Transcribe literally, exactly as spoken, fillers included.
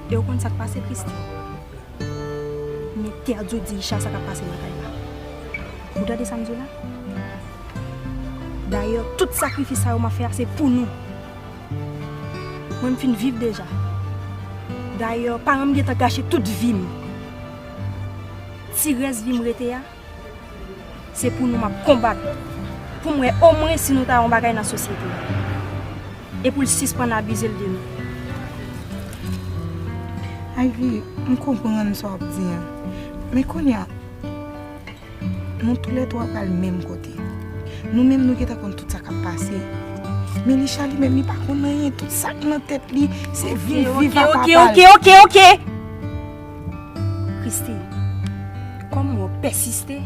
E w konn sa k pase, Christie? M entèdi w di Richard sa k ap pase nan kay la. Ou tande sa m di w la? Dayè, tout sakrifis sa yo m ap fè a, se pou nou. Mwen, m fin viv deja. Dayè, paran m gentan gache tout vi m. Ti rès vi m rete a, se pou nou m ap konbat. Pou m wè omwen si nou ta yon bagay nan sosyete a. E pou l sispann abize l de nou. Ivy, m konprann sa w ap di an. Men kounye a, nou toulètwa pral menm kote. Nou menm, nou gentan konn tout sa k ap pase. Men Richard li menm, li pa konn anyen. Tout sa k nan tèt li, se viv, viv apa pa l. Ok, ok, ok, ok. Christie, kòm w pèsiste,